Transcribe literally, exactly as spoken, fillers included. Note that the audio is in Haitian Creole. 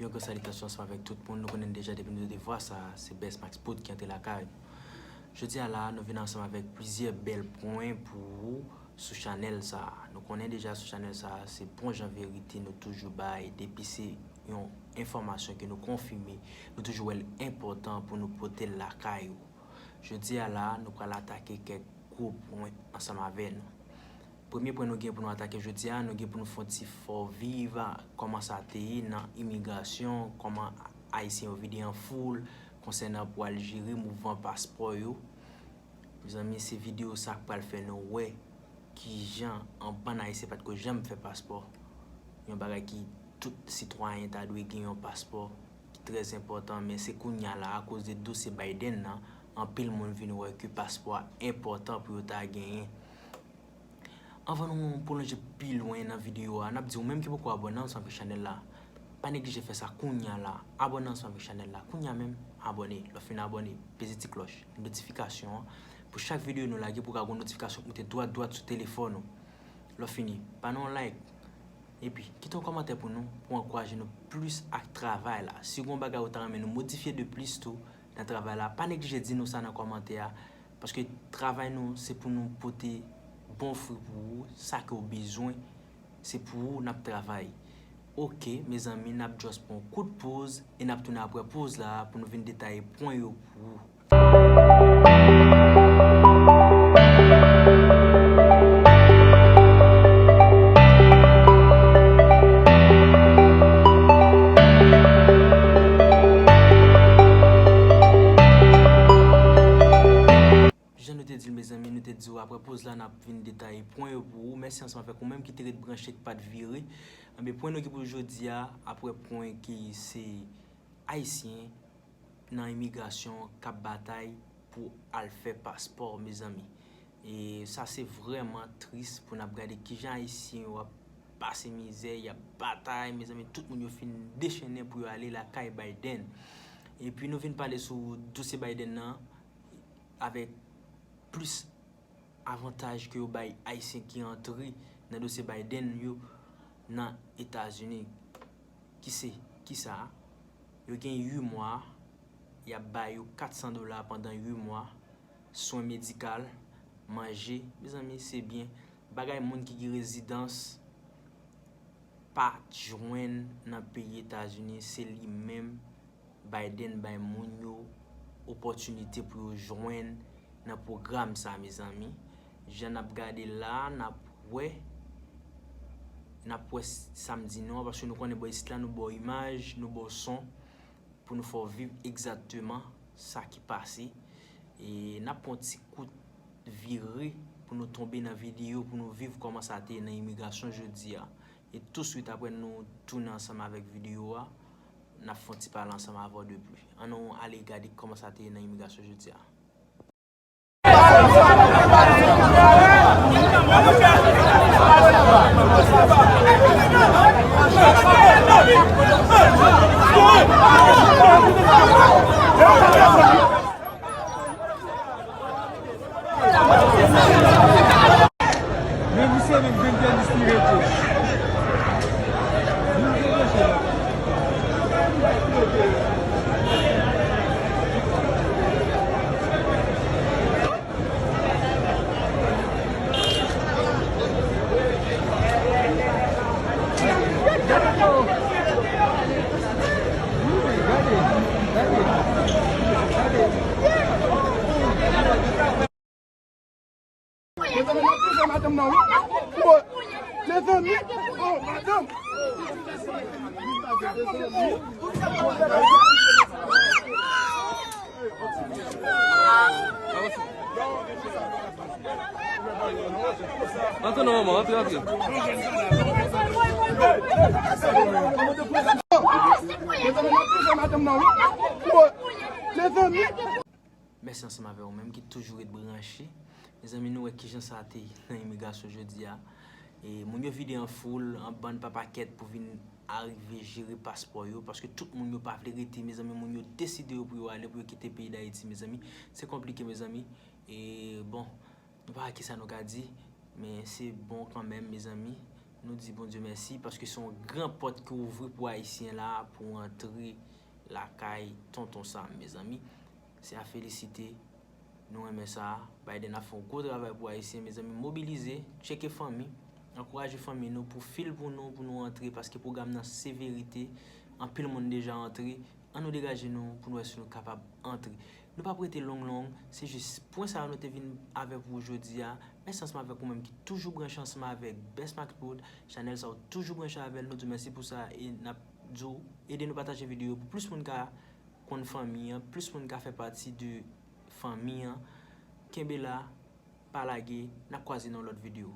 Yon gran salitasyon ansanm avèk tout moun. Nou konnen deja depi nou te vwa sa, se Best Max Poud ki antre lakay nou. Jodi a la, nou vin ansanm avèk plizyè bèl pwen pou ou sou chanèl sa. Nou konnen deja sou chanèl sa, se bon jan verite nou toujou bay. Depi se yon enfòmasyon ke nou konfime, nou toujou wè l enpòtan pou nou pote l lakay ou. Jodi a la, nou pral atake kèk gwo pwen ansanm avè nou. Premye pwen nou gen pou nou atake jodi a, nou gen pou nou fè yon ti fè w viv kòman sa te ye nan imigrasyon, kòman Ayisyen yo vide an foul konsènan pou al jere mouvman paspò yo. Mezanmi, se videyo sa k pral fè nou wè kijan yon bann Ayisyen pa t ko janm fè paspò. Yon bagay ki tout sitwayen ta dwe gen yon paspò, ki trè enpòtan, men se kounye a la, akoz de dosye Biden nan, anpil moun vin wè ke paspò a enpòtan pou yo ta genyen. Anvan nou pwolonje pi lwen nan videyo a, n ap di ou menm ki poko abòne ansanm avèk chanèl la, pa neglije fè sa kounye a la. Abòne ansanm avèk chanèl la. Kounye a menm, abòne. Lè w fin abòne, peze ti klòch notifikasyon an. Pou chak videyo nou lage, pou w ka gen yon notifikasyon k moute dwat dwat sou telefòn ou. Lè w fini, ba nou yon like. Epi, kite yon kòmantè pou nou, pou ankouraje nou plis ak travay la. Si gen yon bagay ou ta renmen nou modifye de plis tou nan travay la, pa neglije di nou sa nan kòmantè a. Paske travay nou, se pou nou pote bon fwi pou ou, sa ke w bezwen, se pou ou n ap travay. Oke, mezanmi, n ap just pran yon kout poz e n ap tounen apre poz la pou nou vin detaye pwen yo pou ou. Jan nou te di l, mezanmi, nou te di w apre poz la, n ap vin detaye pwen yo pou ou. Mèsi ansanm avèk ou menm ki te ret branche, ki pa t vire. Anben, pwen nou gen pou jodi a, apre pwen ki se Ayisyen nan imigrasyon k ap batay pou al fè paspò, mezanmi. E sa se vrèman tris pou n ap gade kijan Ayisyen yo ap pase mizè, y ap batay, mezanmi, tout moun yo fin dechennen pou yo ale lakay Biden. Epi nou vin pale sou dosye Biden nan avèk plis avantaj ke yo bay Ayisyen ki antre nan dosye Biden yo nan Etazini. Ki se, kisa? Yo gen uit mwa, y ap ba yo kat san dola pandan uit mwa, swen medikal, manje, mezanmi, se byen. Bagay moun ki gen rezidans pa t jwenn nan peyi Etazini, se li menm Biden bay moun yo opòtinite pou yo jwenn nan pwogram sa, mezanmi. Jan n ap gade la, n ap wè, n ap wè s-, sa m di nou an, paske nou konnen bò isit la, nou ba w imaj, nou ba w son, pou nou fè w viv egzakteman sa ki pase. E n ap pran yon ti kout vire pou nou tonbe nan videyo, pou nou viv kòman sa te ye nan imigrasyon jodi a. E touswit apre nou tounen ansanm avèk videyo a, n ap fè yon ti pale ansanm avè w de pli. Ann nou ale gade kòman sa te ye nan imigrasyon jodi a. Men misye menm vennde misye rete. Mezanmi, n ap touche madanm nan, wi. Mezanmi, oh, madanm. Antre non, manman, antre, antre. Mezanmi, n ap touche madanm nan, wi. Mezanmi. Mèsi ansanm avè ou menm ki toujou ret branche. Mezanmi, nou wè kijan sa te ye nan imigrasyon jodi a. E moun yo vide an foul, an bann pa pakèt pou vin arive jere paspò yo, paske tout moun yo pa vle rete, mezanmi, moun yo deside yo pou yo ale, pou yo kite peyi Dayiti, mezanmi. Se konplike, mezanmi. E bon, nou pa wè kisa nou ka di, men se bon kanmenm, mezanmi. Nou di Bondye mèsi paske se yon gran pòt ki ouvri pou Ayisyen la pou antre lakay Tonton Sam, mezanmi. Se a felisite. Nou renmen sa. Biden ap fè yon gwo travay pou Ayisyen, mezanmi. Mobilize, tcheke fanmi, ankouraje fanmi nou pou fil pou nou, pou nou antre, paske pwogram nan se verite. Anpil moun deja antre. Ann nou degaje nou pou nou wè si nou kapab antre. Nou p ap rete long long, se jis pwen sa a nou te vin avè pou jodi a. Mèsi ansanm avèk ou menm ki toujou branche ansanm avèk Best Max Prod. Chanèl sa ou toujou branche avè l, nou di w mèsi pou sa e n ap di w ede nou pataje videyo pou plis moun ka konn fanmi an, plis moun ka fè pati de fanmi an. Kenbe la, pa lage, n ap kwaze nan lòt videyo.